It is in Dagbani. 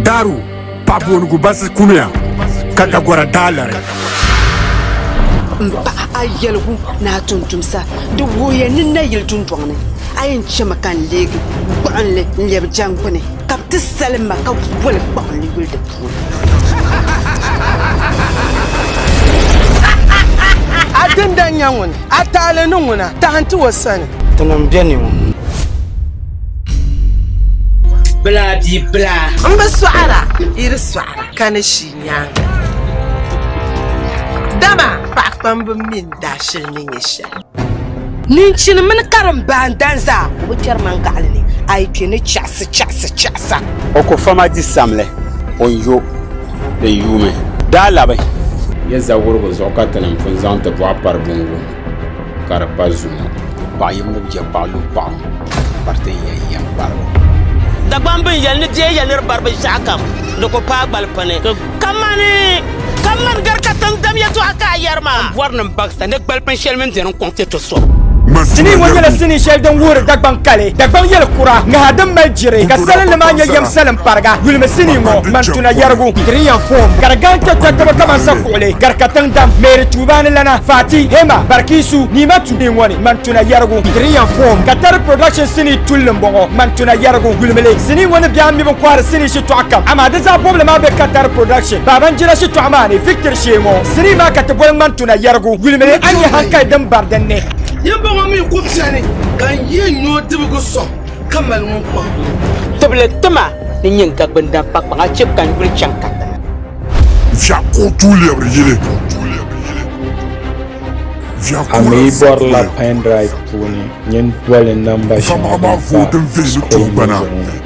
Daaru, paɣaboonigu bansi kumiya ka dagora daa lari. M paɣa, a yɛligu ni a tumtumsa, di wuhiya ni nayili dundɔŋ ni a yɛn chɛmi ka n leegi gbuɣinli n-lɛbi jɛŋgbuni, ka bɛ ti salim ma ka boli gbuɣinli yuli di puuni. A dinda n-nyɛ ŋuni? A taali ni ŋuna? Tahi n-ti o sani. Tinim be ni ŋɔ. Bilaa bia bilaa. M bi sɔɣira, yi di sɔɣira ka ni shii nyaaŋa. Dama paɣakpamba mi n-daashili ni nyɛ shɛli. Ninchini mini karimbaandan zaa, o bi kpɛri man gaɣili ni, a yi kpe ni chaɣisi chaɣisi chaɣisa. O ku fa ma di samli, o ni yo, di yuumi. Daa labi. Ya zawurigu zuɣu ka tinim pun zaŋ ti bɔɣu pari buŋgu ka di pa zuŋɔ. Kpaɣu yim ni bi je kpaɣu lu kpaɣu kpariti n-yɛn yɛm kparibu. Dagbaŋ bɛn yɛli ni bɛ yɛli ni di bari binshɛɣu kam, di ku paai gbalipini. Kamani, kamani gari ka tiŋdam yɛtɔɣa ka a yɛri maa. M bɔri ni m baŋsa ni gbalipini shɛli mini bɛ ni kɔŋ ti ti so. Sinii ŋɔ nyɛla sinii shɛli din wuhiri Dagbaŋ kali, Dagbaŋ yɛli kura, ŋaha din mali jiri ka salinli maa nyɛ yɛm salim pariga. Yulimi sinii ŋɔ, Mantuna Yɛrigu, 3 and 4, ka di gani kpɛkpɛtiba kamani Sakuɣili, Garikatiŋ Dam, Mary Tuubaani Lana, Fati, Hema, Barikisu, Niimatu. Sinii ŋɔ ni, Mantuna Yɛrigu, 3 and 4, ka Tari Production sinii tulli m-bɔŋɔ, Mantuna Yɛrigu, yulimili. Sinii ŋɔ ni bɛ a mi bin kɔhiri sinii shitɔɣu kam, amaa di zaa bɔbili maa be Katari Production Babanjira shitɔɣu maa ni, Victory shee ŋɔ. Sinii maa ka ti boli Ŋmantuna Yɛrigu, yulimili a ni nya hankali din bari din ni. Yɛmbɔŋɔ mi ku beni ka n yi n noo tibigi sɔŋ ka mali ŋun kpaŋ. Tibili tima ni nyɛ n gagbindan pa kpaŋ, a chɛ ka n yuli chaŋ katiŋa. Viɛɣu tuui lɛbiri yili. A mi yi bɔrila pen drive puuni, nyin doli namba shɛŋa din pa screen ŋɔ zuɣu ŋɔ.